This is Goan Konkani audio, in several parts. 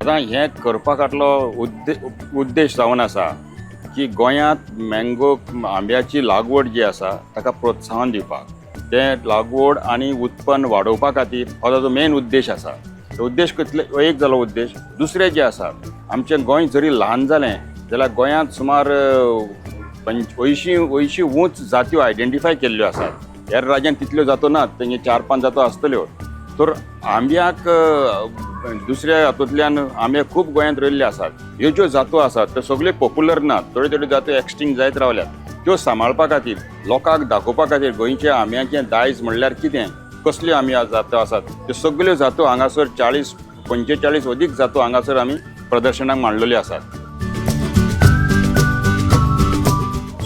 आतां हें करपा फाटलो उद्देश जावन आसा की गोंयांत मँगो आंब्याची लागवड जी आसा ताका प्रोत्साहन दिवपाक, तें लागवड आनी उत्पन्न वाडोवपा खातीर हो ताजो मेन उद्देश आसा. उद्देश कितले एक जालो उद्देश. दुसरें जें आसा, आमचें गोंय जरी ल्हान जालें जाल्यार गोंयांत सुमार 80 ऊंच जात्यो आयडेंटिफाय केल्ल्यो आसात. हेर राज्यांत तितल्यो जातो नात, तेंगे 4-5 जातो आसतल्यो. तर आंब्याक दुसऱ्या हातूंतल्यान आंबे खूब गोंयांत रोयल्ले आसात. ह्यो ज्यो जातो आसात त्यो सगल्यो पॉप्युलर नात, थोड्यो थोड्यो जातो एक्सटिंक्ट जायत रावल्यात. त्यो सांबाळपा खातीर, लोकांक दाखोवपा खातीर गोंयच्या आंब्याचें दायज म्हणल्यार कितें, कसल्यो आंब्या जातो आसात, त्यो सगल्यो जातो हांगासर 40-45 अदीक जातो हांगासर आमी प्रदर्शनाक मांडलेल्यो आसात.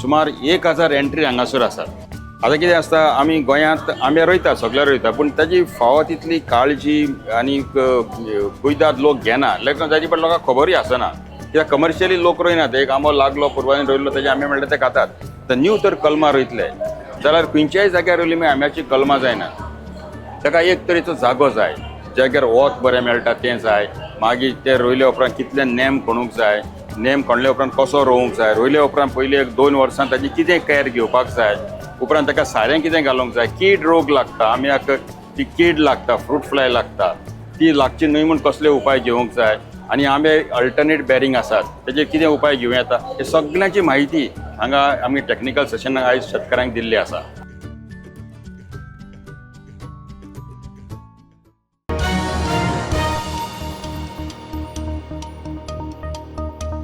सुमार 1000 एंट्री हांगासर आसात. आतां कितें आसता, आमी गोंयांत आंबे रोयता, सगळे रोयता, पूण ताजी फावो तितली काळजी आनी कुयदाद लोक घेना. ताजी पण लोकांक खबरूय आसना, कित्याक कमर्शियली लोक रोयनात. एक आंबो लागलो, पुर्वांनी रोयल्लो, ताजे आंबे म्हणल्यार ते खातात. तर न्यू तर कलमां रोयतले जाल्यार खंयच्याय जाग्यार रोयली मागीर आंब्याची कलमां जायना. ताका एक तरेचो जागो जाय, जाग्यार वत बरें मेळटा तें जाय. मागीर तें रोयले उपरांत कितले नेम खणूंक जाय, नेम खणले उपरांत कसो रोवंक जाय, रोयले उपरांत पयलीं 1-2 वर्सां ताजी कितें कॅर घेवपाक जाय, उपरांत ताका सारें कितें घालूंक जाय, कीड रोग लागता आंब्याक, ती कीड लागता, फ्रूट फ्लाय लागता, ती लागची न्हय म्हूण कसले उपाय घेवंक जाय, आनी आंबे अल्टरनेट बॅरींग आसात तेजेर कितें उपाय घेवं येता, हे सगळ्यांची म्हायती हांगा आमी टॅक्निकल सेशनाक आयज शेतकारांक दिल्ली आसा.